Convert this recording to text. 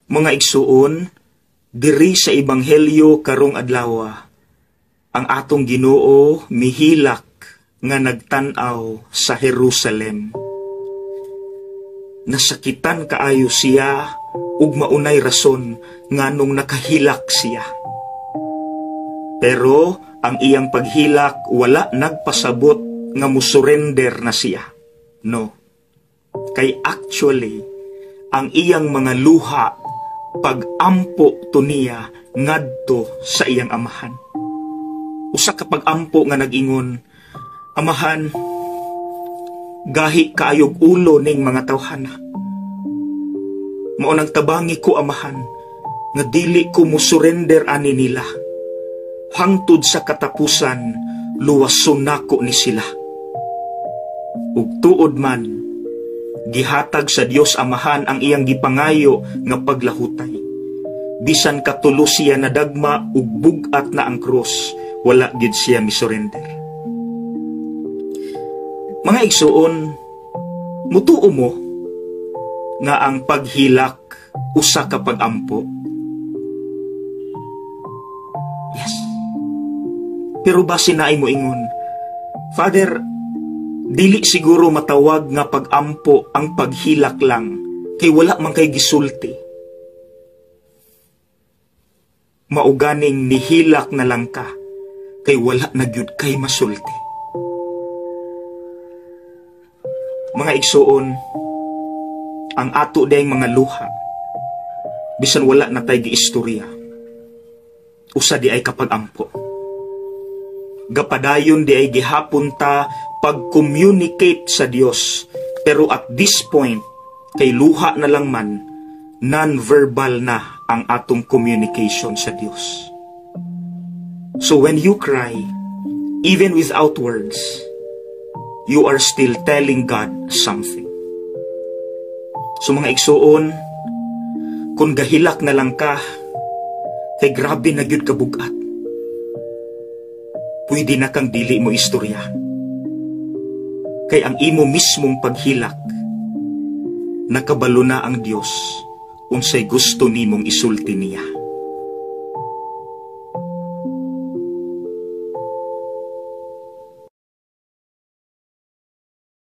Mga igsuon, diri sa Ebanghelyo karong adlaw, ang atong Ginoo mihilak nga nagtan-aw sa Jerusalem. Nasakitan kaayo siya ug maunay rason nganong nakahilak siya. Pero ang iyang paghilak wala nagpasabot nga musurrender na siya. No. Kay actually, ang iyang mga luha pag-ampo to niya ngadto sa iyang Amahan. Usa ka pag-ampo nga nag-ingon, "Amahan, gahi kaayog ulo ning mga tawhana. Mao nang tabangi ko, Amahan, nga dili ko mo surrender ani nila. Hangtod sa katapusan, luwason nako ni sila." Ug tuod man, gihatag sa Dios Amahan ang iyang gipangayo nga paglahutay. Bisan katulo siya nadagma ug bug-at na ang krus, wala gid siya misurrender. Mga igsuon, mutuo mo nga ang paghilak usa ka pag-ampo? Yes. Pero basin naay moingon, "Father, dili siguro matawag nga pag-ampo ang paghilak lang kay wala man kay gisulti." Mao ganing nihilak na lang ka kay wala na gyud kay masulti. Mga igsuon, ang ato dayang mga luha, bisan wala na tay giistorya, usa di ay kapag-ampo. Gapadayon di ay gihapon ta pag-communicate sa Dios, pero at this point, kay luha na lang man, non-verbal na ang atong communication sa Dios. So when you cry, even without words, you are still telling God something. So mga igsuon, kung gahilak na lang ka, kay grabe na gyud kabugat, pwede na kang dili mo istorya. Kay ang imo mismong paghilak, nakabalo na ang Dios unsay gusto nimong isulti niya.